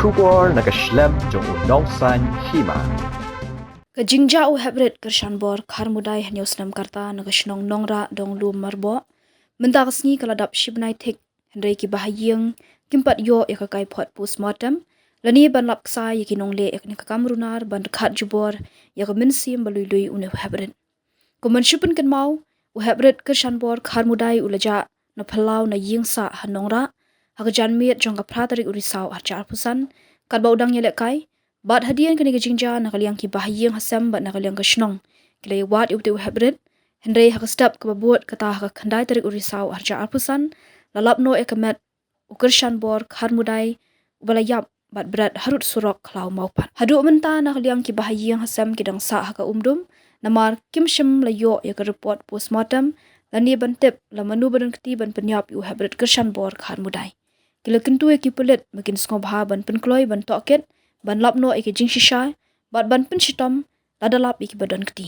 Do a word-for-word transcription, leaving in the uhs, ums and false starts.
Khubor na ka shlem jong u Nongsaiñ Hima. Ka jingjia u Heprit Kyrshanbor Kharmudai hynñiew snem ka rta na ka shnong Nongrah Donglum Marboh mynta ka sngi ka la dap shi bnai thik, hynrei ki bahaïing kim pat ïoh ïa ka kaiphod postmortem lane ban lap ksai ïa ki nongleh ïa kane ka kam runar ban rkhat jubor ïa ka mynsiem ba lui lui une u Heprit. Kumban shu pynkynmaw, u Heprit Kyrshanbor Kharmudai u la jah na phyllaw na ïing sah ha Nongrah ha ka janmiet jong ka phra tarik u Risaw arhajar arphew san katba u dang ïalehkai. Bad hadien kane ka jingjia, na ka liang ki bahaïing hasem bad na ka liang ka shnong ki la ïawad ïa utei u Heprit, hynrei ha ka step kaba bud kata, ha ka khyndai tarik u Risaw arhajar arphew san la lap noh ïa ka met u Kyrshanbor Kharmudai uba la ïap bad bret harud surok Khlaw Mawpat. Haduh mynta na ka liang ki bahaïing hasem ki dang sah ha ka umdum namar kim shym la ïoh ïa ka report postmortem lane ban tip la mano ba don kti ban pynïap ïa u Heprit Kyrshanbor Kharmudai. Ki la kyntu ïa ki pulit ba kin sngewbha ban pynkloi, ban tohkit, ban lap noh ïa ki jingshisha bad ban pynshitom lada lap ïa kiba don kti.